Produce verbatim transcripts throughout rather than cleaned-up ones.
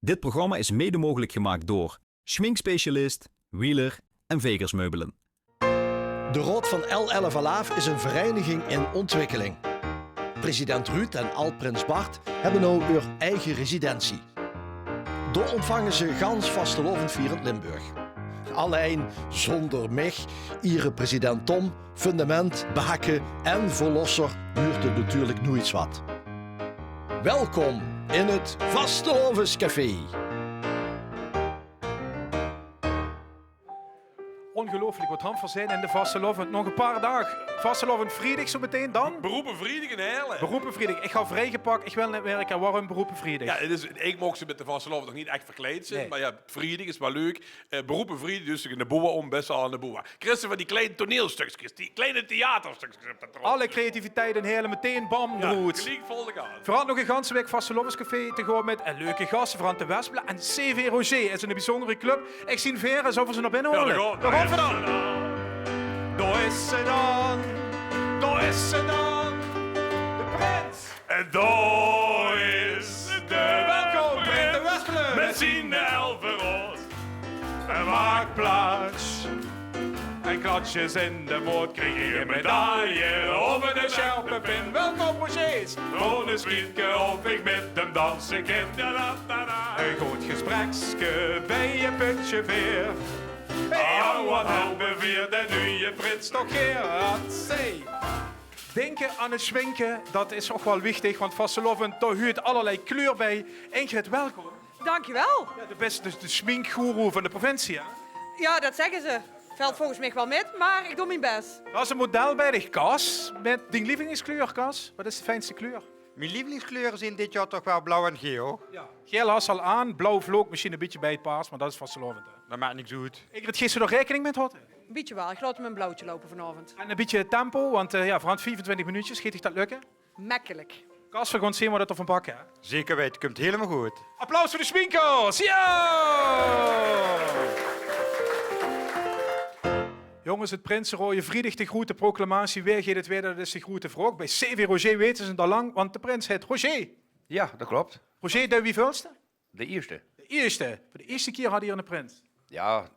Dit programma is mede mogelijk gemaakt door schminkspecialist Wieler en Vegers Meubelen. De Raod van L Elf Alaaf is een vereiniging in ontwikkeling. President Ruud en ald-prins Bart hebbe now eur eige residentie. Dao ontvange ze gans vastelaovendvierend Limburg. Allein zonder mich, iere president Tom, fundament, behakke en verlosser wuurt 't natuurlik noeits wat. Welkom in 't Vastelaovescafé. Ongelooflijk, wat han v'r zin in de vastelaovend. Nog een paar daag. Vastelaovend vriedig zo meteen dan. Beroepe vriedig in Heerle. Beroepe vriedig. Ik ga vrijgepak, ik wil net werke. Waorum beroepe vriedig? Ja, 't is, ik maag ze met de vastelaovend nog niet echt verkleid zien, nee. Maar ja, vriedig is wel leuk. Eh, beroepe vriedig, dus in de boa om, best al aan de boa. Krijg ze van die kleine toneelstukjes, die kleine theaterstukjes op de trap. Alle creativiteit in Heerle meteen bam, ja, eruit. Gelijk vol de gas. V'r han nog een ganse week vastelaovescafé te gaon met, eh, leuke gasten, v'r han de Wespelen en C V Roger is een bijzondere club. Ik zien vere, zullen v'r ze nao binne hole? Ja, dao gaon v'r dan. Dao is ze dan. Dao is ze dan. De prins. En dao is de... Welkom, prins. De Wespelen. Met zien elf veur ós. En maak plaats. En klatsjes in de moot, krijg je een medaille of een scherpe pin. Welkom, Roger. Gewoon eens kieke of ik met hem dansen kan. Een goed gesprekske bij je putje veer. Hey, oh, wat hebben we de nieuwe prins toch geer. Denken aan het schminken, dat is ook wel wichtig, want vastelaovend, daar huurt allerlei kleur bij. Ingrid, welkom. Dankjewel. Ja, de beste, de, de schminkgoeroe van de provincie, hè? Ja, dat zeggen ze. Valt volgens mij wel met, maar ik doe mijn best. Dat is een model bij dich, Cas. Met dien lievelingskleur, Cas. Wat is de fijnste kleur? Mijn lievelingskleuren zijn dit jaar toch wel blauw en geel. Ja. Geel has al aan, blauw vloog misschien een beetje bij het paars, maar dat is vastelaovend, hè? Dat maakt niks uit. Ingrid, geef ze er rekening met houden? Een beetje wel. Ik laat hem een blauwtje lopen vanavond. En een beetje tempo, want, eh, ja, v'r han vijfentwintig minuutjes. Geet dich dat lukken? Makkelijk. Cas, v'r gaon zien wat v'r d'rvan bakke, hè? Zeker weten, komt helemaal goed. Applaus voor de schminkers! Ja! Jongens, het prinseroje vriedig, de grote proclamatie. Wae geit 't waere, dat is de grote vraog. Bij C V Roger weten ze het al lang, want de prins heet Roger. Ja, dat klopt. Roger, de wieveulste? De eerste. De eerste. Voor de eerste keer had hier een prins. Ja,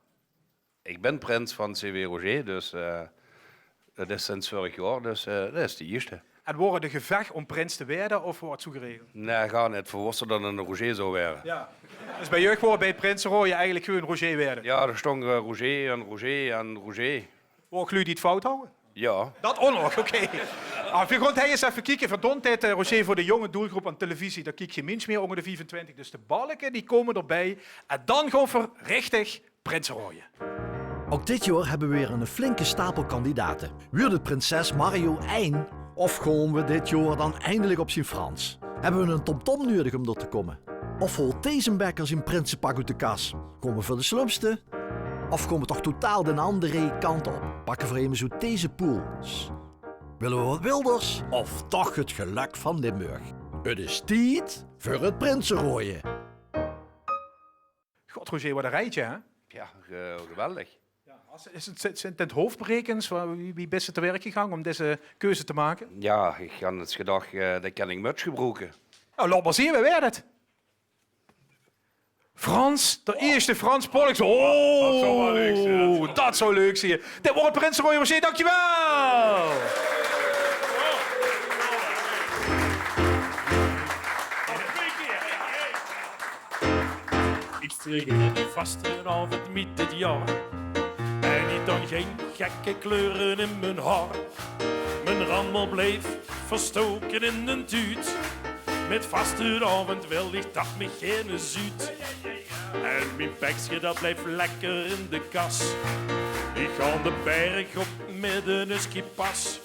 ik ben prins van C W Roger, dus, eh, dat is sinds vorig jaar, dus, eh, dat is de eerste. En woor 't e gevech om prins te waere of woor 't zoe geregeld? Nee, gaar neet. V'r wóste dat 't 'ne Roger zou waere. Ja. Dus bij juch woor 't bij 't prinseroje eigenlijk gewoon Roger waere? Ja, d'r stóng, eh, Roger en Roger en Roger. Woor 't luuj die 't fout houwe? Ja. Dat ouch nog, oké. Ah, v'r gaon hei ins effe kieke. V'r doon dit, eh, Roger, voor de jonge doelgroep aan televisie. Dao kiek gein mins mier ónger de viefentwintig. Dus de balke, die kómme d'rbij. En dan gaon v'r richtig prinseroje. Ook dit jaor hebbe we weer 'ne flinke stapel kandidaten. Wuurt 't prinses Mario ein? Of gaon we dit jaor dan eindelijk op zien Frans? Hebbe we 'ne tomtom nuuedig om d'r te kómme? Of haolt deze bekker zien prinsepak oet de kas? Gaon we veur de slumste? Of gaon we toch totaal d'n andere kant op? Pakke v'r emes oet deze poel? Wille we wat Wilders? Of toch 't gelök van Limburg? 't Is tied veur 't prinseroje. God, Roger, wat e rijtje, hè? Ja, ge-, geweldig. Ja, as, is 't, zint, zint 't hoofdberekens? Wa-, wie, wie bis se te werk gegange om deze keuze te make? Ja, ich han ins gedach, eh, dat kan ich muts gebroeke. Nou, laot mer zeen, wae waert 't? Frans, d'r ierste Frans Pollux. Oh, dat zou waal leuk zeen, dat zou waal leuk zeen. Dit waor 't prinseroje, Roger, dankjewel! Ich trek 'ne vastelaovend mit dit jaor. En ich doon gein gekke kleure in mien haor. Mien rammel blijf verstoke in 'n tuut. Mit vastelaovend wil ich dat mich geine zuut. En mien pekske, dat blijf lekker in de kas. Ich gaon de berg op mit 'ne skipas.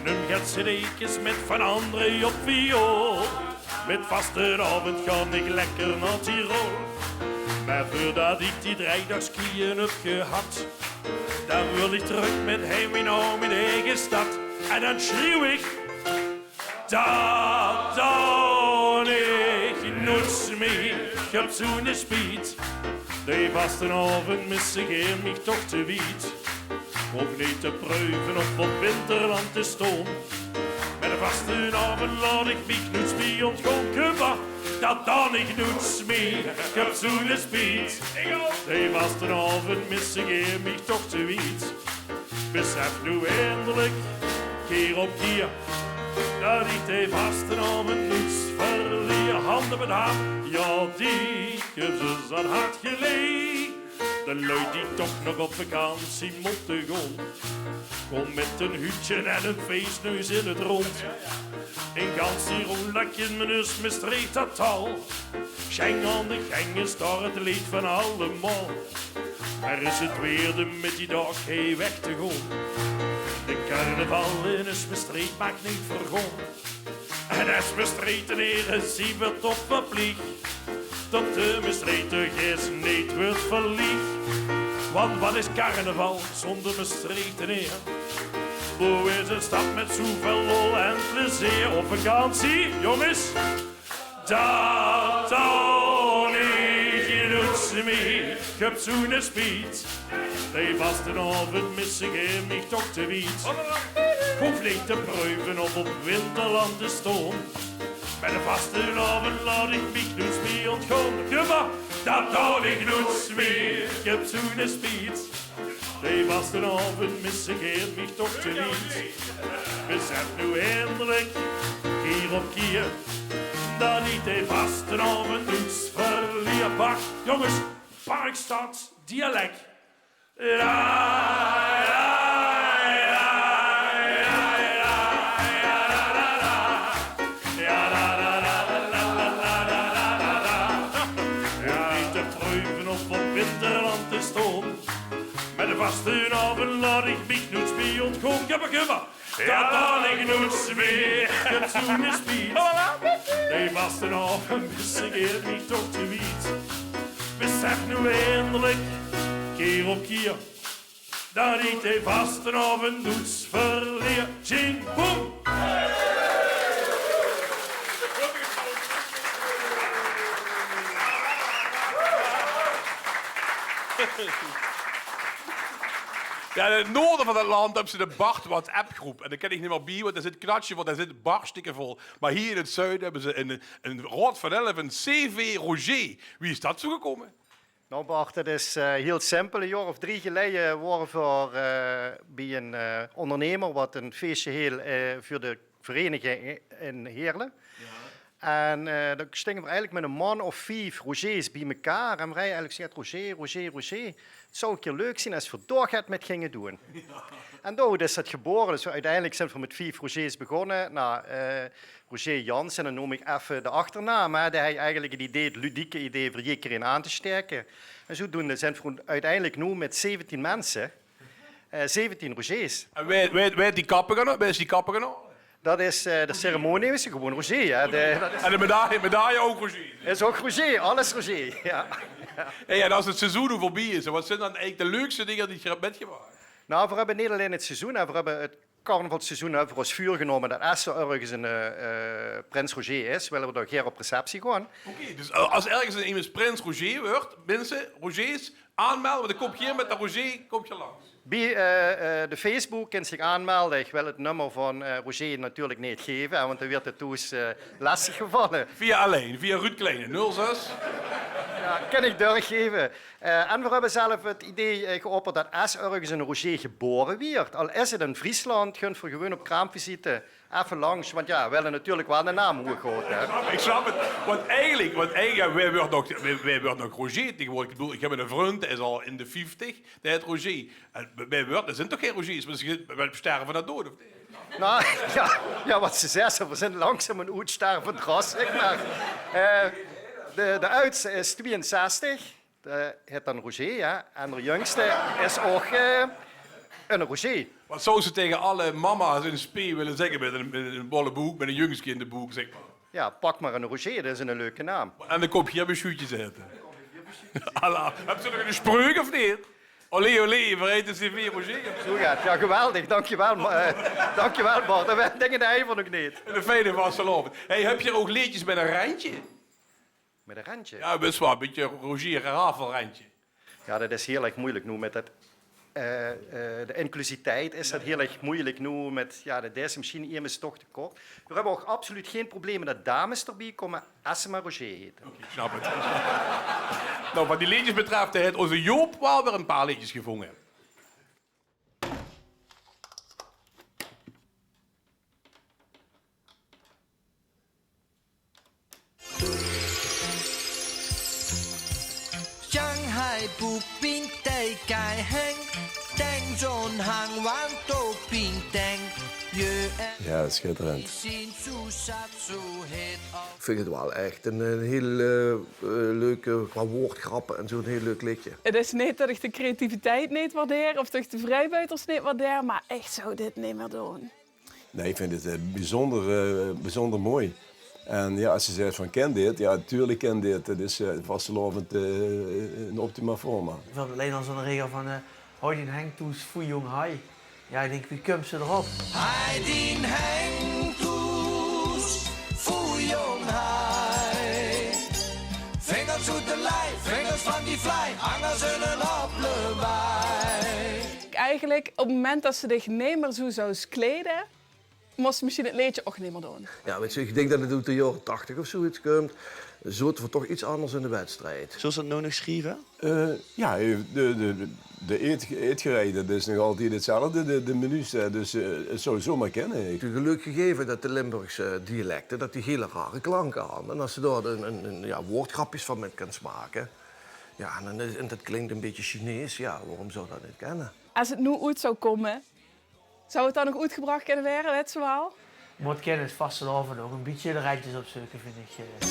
Num get cd'kes mit Van André op viool. Mit vastelaovend gaon ich lekker nao Tirol. Mer veurdat ich die drei daag skiën höb gehad, dan wil ich trök mit heim nao mien eige stad. En dan sjrieuw ich: dat doon ich noets mie, ich höb zoe'ne spiet. De vastelaovend mis ich, gaef mich toch te wied. Hoof neet te preuve of op winterland te stoon. Mit de vastelaovend laot ich mich noets mie ontgaon. Kump mer, Dat dan ich noets mie, ich höb zoe'ne spiet. Dee vastenaovend mis ich mich toch te wied. Besef noe eindelik, kier op kier, dat ich dee vastenaovend noets verlier. Hand op 't hart, jao, die is dus aan hart geleeg. De lui die toch nog op vakantie mótte gaon, gaon mit ein huudje en ein feesneus in 't rónd. In gans Tirol lek in mien neus Mestreech totaal. Sjeng aan de geng is dao 't leed van allemaol. Mer is 't weerd óm mit die daag hie weg te gaon? De carnaval in Mestreech maag neet vergaon. En es Mestreechteneer zien v'r toch verpliech tot de Mestreechter geis neet weurt verliech. Want wat is carnaval zónger Mestreechteneer? Boe is ein stad mit zoeväöl lol en plezeer? Op vakantie, jónges? Dat dan ich noets mie, ich höb zoe'ne spiet. Dee vastenaovend mis ich mich toch te wied. Ich hoof neet te preuve of op winterland te staon. Mit de vastenaovend laot ich mich noets mie óntgaon. Kummer, dat dan ich noets mie, ich höb zoe'ne spiet. Dee vastenaovend mis ich mich toch te wied. Besef noe eindelik, kier op kier, dat ich dee vastenaovend noets verlier. Wach, jónges, Parkstad dialek. La, la, la, la, la, la, la, la, la. Hoof neet te preuve of op winterland te staon. Mit de vastenaovend laot ich mich noets mie óntgaon. Kummer, kummer. Dat dan ich noets mie, ich höb zoe'ne spiet. Dee vastenaovend mis ich mich toch te wied. Besef noe eindelik, kier op kier, dat ich dee vastenaovend noets verlier. Tjing, boem! Jao, in 't noorde van 't land höbbe ze de Bart WhatsApp-groep. En dao kin ich neet mie bie, want dao zit knatsje vol, dao zit barstikke vol. Mer hie in 't zuide höbbe ze ein, ein raod van elf, ein C V Roger. Wie is dat zoe gekómme? Nou, Bart, dat is, eh, hiel simpel. Ein jaor of drie geleje wore v'r, eh, bie ein, eh, óngernemer wat ein feesje heel, eh, veur de vereniging in Heerle. Jao. En, eh, dan stinge v'r eigelik mit ein man of vief Rogers bie mekaar. En v'r hawwe eigelik gezag: Roger, Roger, Roger. 't Zou ein kier leuk zeen es v'r dao get mit ginge doon. Jao. En dao is dat gebore. Dus v'r, oeteindelik zeen v'r mit vief Rogers begós. Nou, eh, Roger Jansen, dan neum ich effe de achternaam, hè, dae haw eigelik 't idee, 't ludieke idee veur ederein aan te staeke. En zoedoende zeen v'r oeteindelik noe mit zeventien minse, eh, zeventien Rogers. En wae, wae, wae haet die kappige nog? Wae is die kappige nog? Dat is, eh, de ceremoniemeester, gewoon Roger, hè. De, dat is... En de medaille, medaille ouch Roger? Is ouch Roger, alles Roger, jao. Hey, en es 't seizoen noe veurbie is, wat zeen dan eigelik de leukste dinger die geer höb mitgemaaktj? Nou, v'r höbbe neet allein 't seizoen, hè, v'r höbbe 't carnavalsseizoen, hè, veur ós veurgenómme dat es d'r örges ein, eh, eh, Prins Roger is, wille v'r dao gaer op receptie gaon. Oké, dus, eh, es örges ein emes Prins Roger wuuertj, minse, Rogers, aanmelde, want dan kómtj geer mit de Roger, kómtj geer langs. Bie, eh, eh, de Facebook kins dich aanmelde. Ich wil 't nummer van, eh, Roger natuurlik neet gaeve, hè, want dan wuuertj 't thoes, eh, lestig gevalle. Via allein, via Ruud Kleine, nul zes. Jao, kin ich doorgaeve. Eh, en v'r höbbe zelf 't idee, eh, geopperd dat es örges ein Roger gebore wuuertj, al is 't in Friesland, gunt v'r gewoon op kraamvisite effe langs, want jao, v'r wille natuurlik waal de naam hoeg haoje, hè. Ich snap 't. Want eigelik, want eigelik, jao, wae wuuertj nog, wae, wae wuuertj nog Roger taengewoordig? Ich bedoel, ich höb eine vrund, dae is al in de vieftig, dae hètj Roger. En wae wuuertj, d'r zeen toch gein Rogers, want ze, wae sterve van de doead, of neet? Nou, jao, jao, wat se zaes, v'r zeen langzaam ein oetstervend ras, zègk mer. Eh, de, de aadste is twieënzestig. Dae hètj dan Roger, jao. En d'r jungste is ouch, eh, eine Roger. Wat zouws se taenge alle mama's in Spee wille zègke mit ein, mit ein bolle boek, mit ein jungske in de boek, zègk mer? Jao, pak mer eine Roger, dat is eine leuke naam. En dan kómtj geer bie sjuutjes zitte. Alla, höbs se nog ein spreuk of neet? Olé, olé, v'r hètje C V Roger. Zoe geit 't. Jao, geweldig. Dankjewel, ma-, eh, dankjewel, Bart. Dat wis ich nog neet. Eine fijne vastelaovend. Hey, höbs se ouch leedjes mit ein rendje? Mit ein rendje? Jao, bès waal, ein bietje Roger Rafelrendje. Jao, dat is hiel erg meujelik noe mit dat Eh, eh, de inclusiviteit is dat hiel erg meujelik noe mit, jao, de, dees mesjien emes toch te kort. Veer höbbe ouch absoluut gein probleem dat dames d'rbie kómme, es ze mer Roger hete. Oké, ich snap 't. Noe, wat die leedjes betröf, haet ózze Joop waal weer e paar leedjes gevónje. Shanghai, Puping, Taikai, Heng, Teng, Zon, Hang, Wan, To, Ping, Teng, Jeu, en... Jao, sjitterend. Sin, Su, Sat, Su, Hit, Al. Ich vinj 't waal ech ein, ein hiel, eh, eh, leuk, eh, qua woordgrappe en zoe, ein hiel leuk leedje. 't Is neet dat ich de creativiteit neet waardeer of dat ich de vrijbuiters neet waardeer, mer ich zou dit neet mieë doon. Nae, ich vinj 't, eh, biezónder, eh, biezónder mooi. En jao, es se zaes van: kin dit? Jao, natuurlik kin dit. 't Is, eh, vastelaovend, eh, in optima forma. Ich wil allein al zoe'n regel van, eh, hou dien heng toes, foei jóng, hai. Jao, ich dink, wie kums se d'rop? Hou dien heng toes, foei jóng, hai. Vingers oet de lei, vingers van die vlei, angers in 'n appelbaai. Eigelik, op 't moment dat se dich neet mieë zoe zous kleie, mós se mesjien 't leedje ouch neet mieë doon. Jao, wèts se, ich dink dat 't oet de jaore tachtig of zoe get kump. Zote veer toch get angers in de wedstrijd. Zóws se 't noe nog sjrieve? Eh, jao, de, de, de, de eet-, eetgerij, dat is nog altied 'tzelfde, de, de menu's, hè. Dus, eh, 't zou zomer kinne. 't Is 'n gelök gegeve dat de Limburgse dialekte, dat die hiel rare klanke hadde. En es se dao 'n, 'n, 'n, jao, woordgrapjes van mit kins make, jao, en, en dat klink 'n bietje Chinees, jao, waorom zou dat neet kinne? Es 't noe oet zou kómme, zou 't dan nog oetgebrach kinne waere, wèts se waal? Mót kinne, is vastelaovend ouch, e bietje de rendjes opzeuke, vinj ich, eh.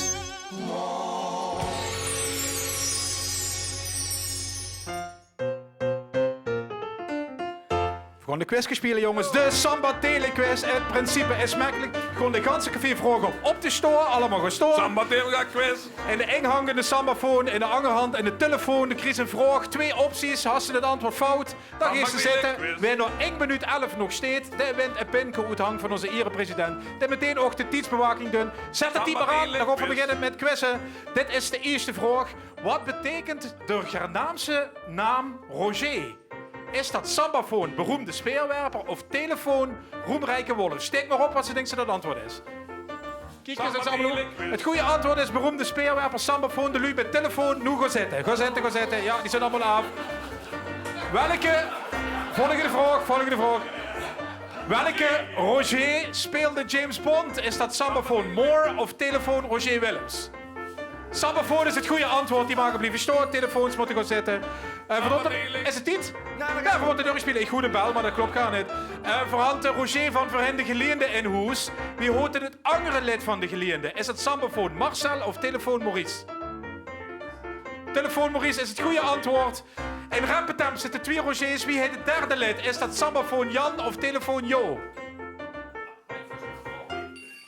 Veer gaon de quiz spiele, jónges. De Samba Telequiz. 't Principe is mekkelik. Gewoon de ganse café vraoge óm op te stoon. Allemaol gaon stoon. Samba Telequiz. In de ein henj de sambafoon, in de anger henj de telefoon. De kriegs ein vraog, twee opties. Has se 't antwoord fout, dan geis se zitte. Wae nao ein minuut elf nog steit, dae wint e pinke oet de henj van ózze erepresident, dae metein ouch de tiedsbewaking dunt. Zèt de timer aan, dan gaon v'r beginne mit quizze. Dit is de ierste vraog. Wat beteikent de Gernaamse naam Roger? Is dat sambafoon, beroemde speerwerper, of telefoon, roemrijke wolf? Steek mer op wat se dinks dat 't antwoord is. Kiek ins, 't is allemaol... 't Gooje antwoord is beroemde speerwerper, sambafoon, de luuj bie telefoon. Noe, gaon zitte, gaon zitte, gaon zitte. Jao, die zeen allemaol aaf. Welke, volgende vraog, volgende vraog. Welke Roger speelde James Bond? Is dat sambafoon Moore of telefoon Roger Willems? Sambafoon is 't gooje antwoord. Die mage blieve stoon. Telefoons mótte gaon zitte. Eh, verdomp, is 't tied? Jao, veer mótte doorspiele. Ich hoor de bel, mer dat klop gaar neet. Eh, veer hant Roger van Verhinde Geliende in hoes. Wie hoot 't angere lid van de Geliende? Is 't sambafoon Marcel of telefoon Maurice? Telefoon Maurice is 't gooje antwoord. In Rempetemp zitte twieë Rogers. Wie heit 't derde lid? Is dat sambafoon Jan of telefoon Jo?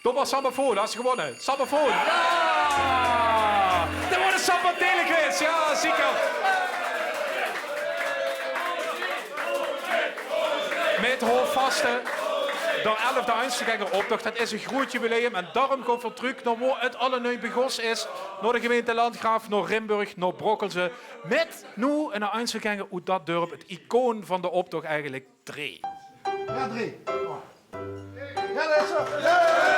Dóbber sambafoon, has se gewónne. Sambafoon, jao! Dat waor de Samba Telequiz, jao, zeker. Mit hoofvaste d'r elfde Einzelgängeroptoch. Dat is e groet jubileum en daorum gaon v'r trök nao wo 't allemaol begós is. Nao de gemeinte Landgraaf, nao Rimburg, nao Brokkelze. Mit noe 'nen Einzelgänger oet dat dörp, 't icoon van d'n optoch eigelik. Drie. Jao, drie. Jao, dat is 'r. Jao!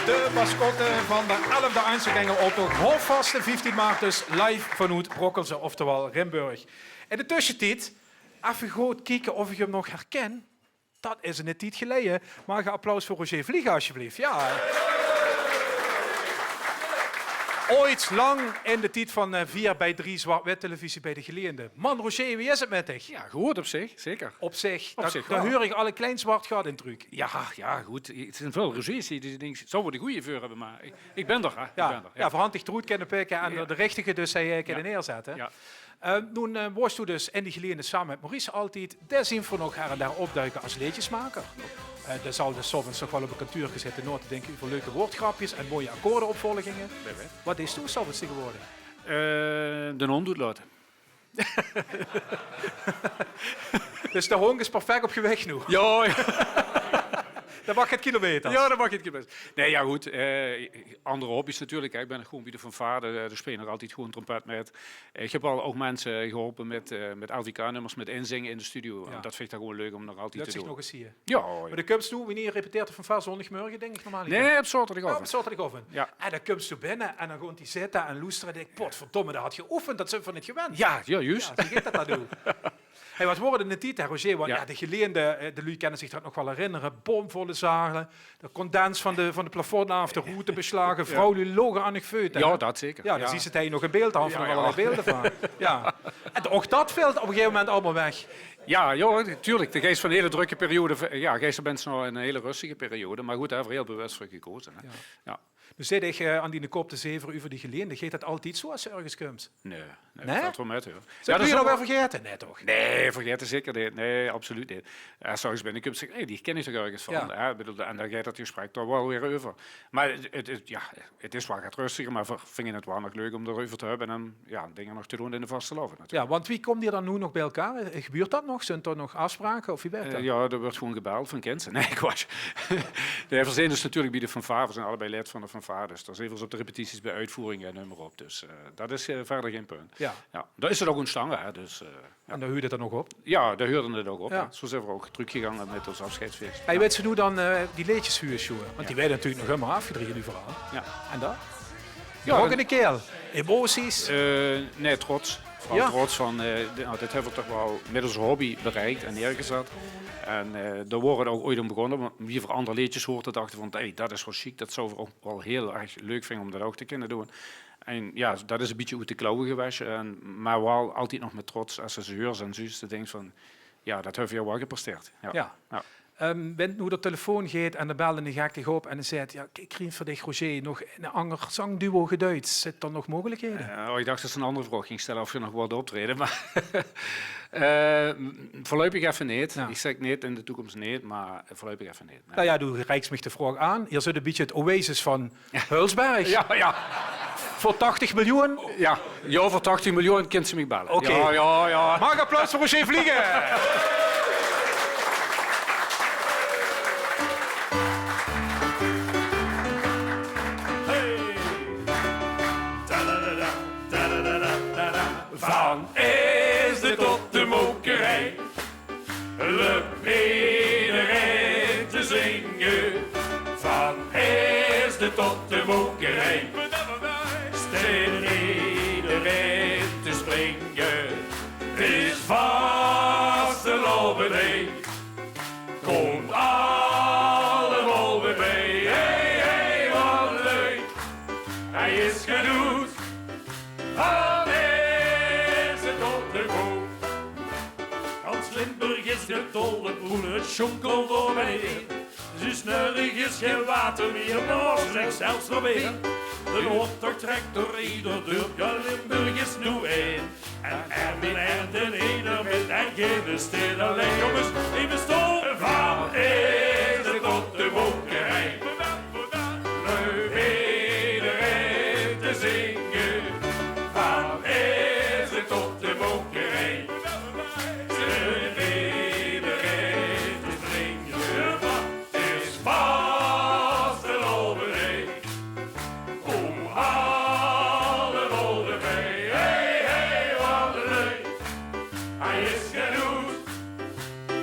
De mascotte van d'n elfde Einzelgängeroptoch. Hoofvaste vieftien maart dus, live vanoet Brokkelze, oftewel Rimburg. In de tössetied, effe good kieke of ich 'm nog herkin. Dat is 'ne tied geleie. Maag ich applaus veur Roger vliege, alsjeblieft? Jao. Oets, lang in d'n tied van, eh, veer bie drie zwart-wit televisie bie de Geliende. Man, Roger, wie is 't mit dich? Jao, good op zich, zeker. Op zich. Op zich waal. Dao, dao huur ich al e klein zwart gat in trök. Jao, jao, good. 't Zeen väöl Rogers die dinke, zouwe v'r de gooje veur höbbe, mer ich, ich bèn d'r, hè. Ich bèn d'r, jao. Jao, veer hant dich d'roet kinne pikke en d'r de richtige dus, eh, kinne neerzètte. Jao. Eh, noe, eh, waors doe dus in de Geliende same mit Maurice altied. Dao zeen v'r nog her en dao opduike es leedjesmaker. Eh, dae zal dus 's aoves nog waal op e kantuurke zitte nao te dinke euver leuke woordgrapjes en mooie akkoordeopvolginge. Wae weit. Wat deis doe 's aoves tegenwoordig? Eh, d'n hóndj oetlaote. Dus de hóndj is perfek op gewich noe? Jao, jao. Dat maag get kilometers. Jao, dat maag get kilometers. Nae, jao, good. Eh, anger hobby's natuurlik, hè. Ich bön gewoen bie de fanfaar, eh, dao speel ich nog altied gewoen trompet mit. Ich höb al ouch minse geholpe mit, eh, mit L V K-nummers, mit inzinge in de studio. Jao. En dat vinj ich dan gewoen leuk óm nog altied te doon. Dat zit nog ins hie. Jao, jao. Mer dan kums doe, wienie repeteert de fanfaar? Zóndigmörge, dink ich, normaal. Nae, op zaoterdigsaovend. Oh, op zaoterdigsaovend. Jao. En dan kums doe binne en dan gewoen die zitte en loestere. En dink ich: "Potverdomme, dat höb ich geoefend, dat zeen v'r neet gewend." Jao, jao, juust. Jao, zoe geit dat dan doe. Hey, wat waor 't 'ne tied, hè, Roger? Want jao, de geleende, eh, de luuj kinne zich dat nog waal herinnere. Bomvolle zale, de condens van de, van 't plafond aaf, de roete beslage, vrouwluuj loge aan de feut, hè? Jao, dat zeker. Jao, dan zuus se 't hie nog in beeld, hant v'r nog allerlei beelde van. Jao. En ouch dat veel op e gegaeve moment allemaol weg. Jao, jao, natuurlik. De geis van 'n hiel drökke periode, jao, geis se binne nao 'n hiel rustige periode. Mer good, dao höbbe v'r hiel bewus veur gekoze, hè. Jao. Noe zit ich, eh, aan diene kop te zevere euver die geleende. Geit dat altied zoe es se örges kums? Nae, nae, dat vèlt waal mit, huur. Zeen v'r noe alweer vergaete? Nae, toch? Nae, vergaete zeker neet. Nae, absoluut neet. Es se örges binnekums, zègk ich: "Hey, die kin ich toch örges van?" Jao. Jao, ich bedoel, en dan geit dat gesprek toch waal weer euver. Mer 't, 't, 't, jao, 't is waal get rustiger, mer v'r vinge 't waal nog leuk óm d'r euver te höbbe en, jao, dinger nog te doon in de vastelaovend natuurlik. Jao, want wie kómp geer dan noe nog bie-ein? Gebeurt dat nog? Zint d'r nog aafspraoke of wie wirk dat? Eh, jao, d'r wuuert gewoen gebeld van: "Kins se?" Nae, kwatsj. Nae, v'r zeen dus natuurlik bie de fanfaar. V'r zeen allebei lid van de fanfaar. Dus dan zeen v'r ós op de repetities, bie oetvoeringe en neum mer op. Dus, eh, dat is, eh, wiejer gein punt. Jao. Jao, dao is 't ouch óntstange, hè. Dus, eh, jao. En dao huurt 't dan ouch op? Jao, dao huurt 't ouch op, hè. Zoe zeen v'r ouch trökgegange mit ós aafsjeidsfees. Hey, wèts se noe dan, eh, die leedjes, huur, sjoe? Want die waere natuurlik nog ummer aafgedrejd euveral. Jao. En dan? Jao, gebrokkene kael, emoties? Eh, nae, trots. Veural trots van, eh, di-, noe, dit höbbe v'r toch waal mit ós hobby bereik en neergezat. En, eh, dao waore v'r ouch oeats óm begós, want wie v'r anger leedjes hoorte, dachte v'r van: "Hey, dat is waal sjiek, dat zouwe v'r ouch waal hiel erg leuk vinge óm dat ouch te kinne doon." En jao, dat is e bietje oet de klauwe gewesj, en, mer waal altied nog mit trots, es se ze heurs en zuus, dan dinks se van: "Jao, dat höbbe v'r waal gepresteerd." Jao. Jao. Jao. Ehm, wen noe d'r telefoon geit en d'r belt 'ne gek dich op en dae zaet: "Jao, k-, kriege v'r veur dich, Roger, nog 'n anger zangduo geduid? Zit d'r nog meugelikhede?" Eh, oh, ich dach det se 'n anger vraog ging stelle of v'r nog waere optraeje, mer, eh, veurluipig effe neet. Jao. Ich zègk neet in de toekóms neet, mer veurluipig effe neet. Nae. Noe jao, doe reiks mich de vraog aan. Hie zit e bietje 't Oasis van Hulsberg. Jao, jao. Veur tachtig miljoen? Jao, jao, veur tachtig miljoen kins se mich belle. Oké. Jao, jao, jao. Maag applaus veur Roger Vliegen. Hey. Van Eesde tot de Mokerhei löp ederein te zinge. Van Eesde tot de Mokerhei steit ederein te springe. 't Is vastelaovend, hè. Kómp allemaol weer bie. Hey, hey, wat leuk. Hie is gedoe. Van Eesde tot de Mokerhei. Gans Limburg is getolp, 't sjonkelt dao benein. Zuus nörges gein water mieë, mer waas lèk zelfs nog beer. De optoch trèk door eder dörp, jao, Limburg is noe ein. En Emmen en Den Eder mit en Guinness steit allein. Jónges, effe stil. Van Eesde tot de Mokerhei löp ederein te zinge. Van Eesde tot de Mokerhei steit ederein te springe. 't Is vastelaovend, hè. Kómp allemaol weer bie. Hey, hey, wat leuk. Hie is gedoe.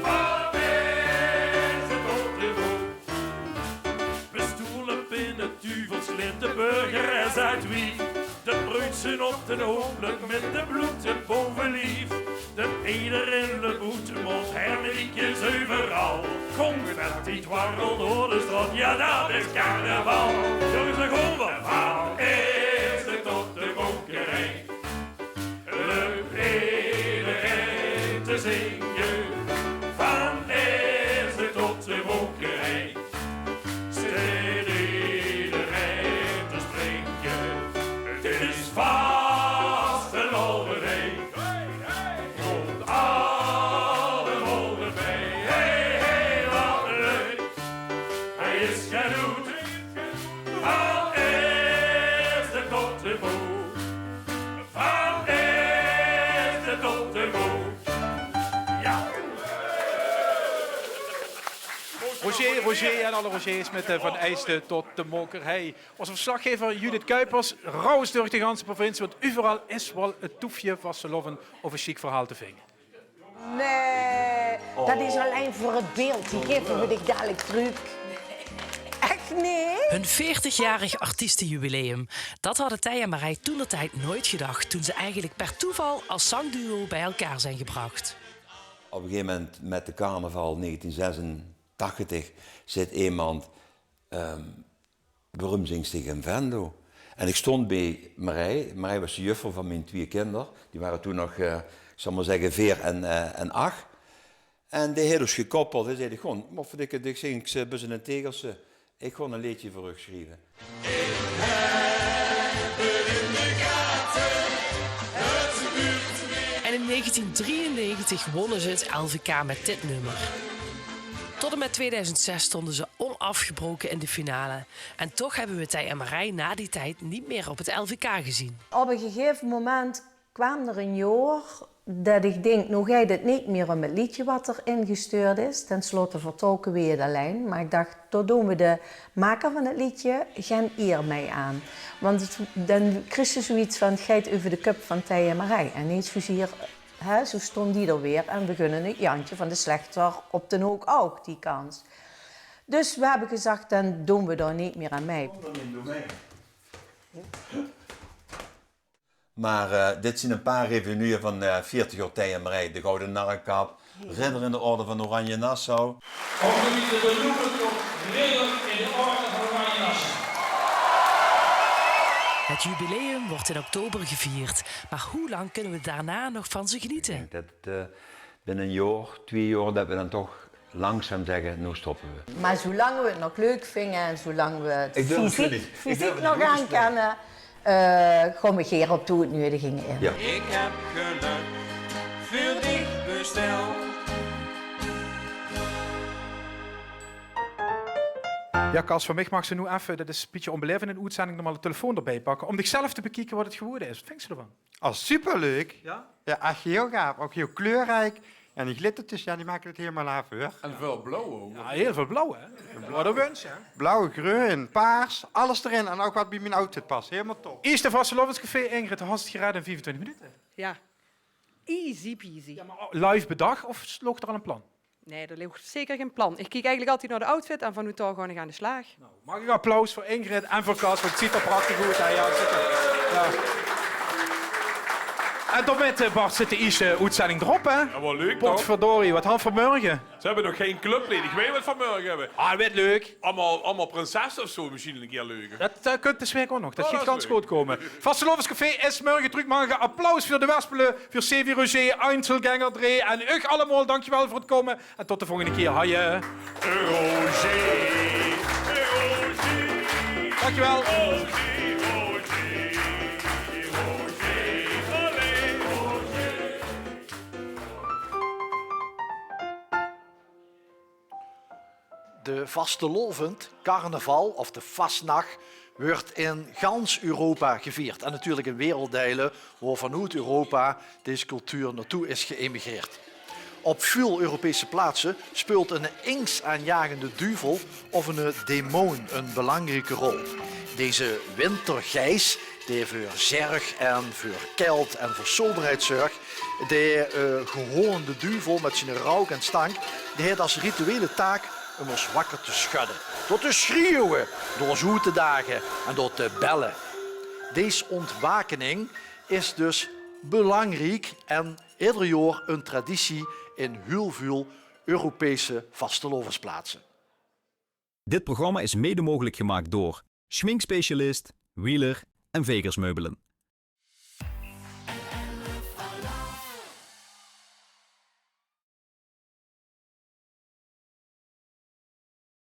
Van Eesde tot de Mokerhei. Bestoele pinne, duvels, witte burger en zaat wief. De pruutse op de hoofdlök mit de bloete bovelief. De ederein löp oet de mót, hermeliekes euveral. Confetti dwarrelt door de straot, jao, dat is carnaval. Jónges, dao kómme v'r. Van Eesde tot de Mokerhei löp ederein te zinge. Van Eesde tot de Mokerhei steit ederein te springe. 't Is vastelaovend, hè. Kómp allemaol weer bie. Hey, hey, wat leuk. Hie is gedoe. Van Eesde tot de Mokerhei. Van Eesde tot de Mokerhei. Jao. Roger, Roger en alle Rogers mit, eh, Van Eijsden tot de Mokerhei. Ós verslaggever Judith Kuipers raost durch de ganse provincie, want euveral is waal 't toefje vastelaovend of e sjiek verhaol te vinge. Nee, dat is allein veur 't beeld. Die gaeve we dich dalik trök. Ech neet? Hun veertigjarig artiestejubileum. Dat hadden Thei en Marij toendertijd nooit gedacht toen ze eigenlijk per toeval als zangduo bij elkaar zijn gebracht. Op een gegeven moment met de carnaval negentien zesentachtig zit iemand, ehm, "Waarom zingst dich in Venlo?" En ik stond bij Marij. Marij was de juffer van mijn twee kinder. Die waren toen nog, eh, ik zal maar zeggen, veer en, eh, en acht. En die heeft ons gekoppeld. Hij zei: "Gewoon, maar verdikke, ik zing, ik zit best in een tegeltje. Ik gewoon een leedje voor u geschreven." En in negentien drieënnegentig wonnen ze het L V K met dit nummer. Tot en met tweeduizend zes stonden ze onafgebroken in de finale. En toch hebben we Thei en Marij na die tijd niet meer op het L V K gezien. Op e gegaeve moment kwaam d'r e jaor dat ik dink, noe geit 't neet mier um 't leedje wat d'r ingestuurd is. Ten slotte vertrokke we 't allein. Maar ik dach, dao doon we de maker van 't leedje gen ier mei aan. Want 't, dan kriegs se zoeiets van, 't geit euver de köp van Thei en Marij. En neet zoezier, hè, zoe stoon die d'r weer en we gunne 't Jantje van de Slechter op den hook ouk die kans. Dus we hebbe gezag, dan doon we dao neet mier aan mei. Maar, eh, dit zien een paar revenueën van, eh, veertig jaor Thei en Marij. De Gouden Narrekap, ridder in de Orde van Oranje-Nassau. Ook de ridder tot ridder in de Orde van Oranje-Nassau. Het jubileum wordt in oktober gevierd, maar hoe lang kunnen we daarna nog van ze genieten? Dat, eh, binnen een jaar, twee jaar, dat we dan toch langzaam zeggen: "Nou stoppen we." Maar zoelang we 't nog leuk vinge en zoelang we 't Ik durf het fysiek, niet. Ik durf fysiek het nog niet te aan spreken. kenne, eh, gaon we geer op de oetnuediging in. Ja. Ik heb geluk veur dich besteld. Ja, Cas, van mich mags se noe effe, dat is e bietje onbeleef in 'n oetzending, normaal de telefoon d'rbij pakke um dichzelf te bekieke wat 't gewore is. Wat vings se d'rvan? Oh, superleuk. Ja? Ja, ech heel gaaf. Ook heel kleurrijk. En die glittertjes, ja, die maken het helemaal af, hoor. En väöl blauw ouch. Ja, heel väöl blauw, hè? Wat 'n wuns, hè? Blauw, greun, paars, alles d'rin. En ook wat bij mien outfit past. Helemaal top. Ierste vastelaovescafé, Ingrid, has 't gered in viefentwintig minute. Ja, easy peasy. Ja, maar live bedach of loog d'r al 'n plan? Nee, d'r loog zeker gen plan. Ik kiek eigenlijk altied nao de outfit en vanoet dao gaon ik aan de slaag. Mag ik applaus veur Ingrid en veur Cas, want 't ziet d'r prachtig oet, hè? Ja, zeker. Ja. En daomit, eh, Bart, zit de ierste oetzending d'rop, hè? Ja, wat leuk, toch? Potverdorie, wat han v'r morge? Ze hebbe nog gen clubleden. Ik weit wat v'r morge hebbe. Ah, wet leuk. Allemaal, allemaal prinsesse of zo misschien 'ne kier leuke. Dat, eh, kunt de smaak ouch nog. Dat Oh, geit dat is gans leuk. good kome. Vastelaovescafé is morge trök. Morge applaus veur de Werspele, veur Sevi, Roger, Einzelgänger Dree en uch allemaol. Dankjewel veur 't kome. En tot de volgende kier. Haje. Dankjewel. De vastelaovend, carnaval of de vastnach, weurt in gans Europa gevierd. En natuurlijk in werelddeile woa vanoet Europa dees cultuur naotoe is geëmigreerd. Op väöl Europese plaatse speult 'ne ingsaanjagende duvel of 'ne demoon 'n belangrieke rol. Deze wintergeis, dee veur zerg en veur keld en veur soberheid zörg, de, eh, gehoornde duvel met zien rouk en stank, dee het as rituele taak um os wakker te schudde. Door te sjrieuwe, door os oet te dage en door te belle. Dees ontwakening is dus belangriek en eder joar 'n traditie in hiel väöl Europese vastelaovesplaatse. Dit programma is mede mogelijk gemaakt door schminkspecialist Wheeler en Vegers Meubelen.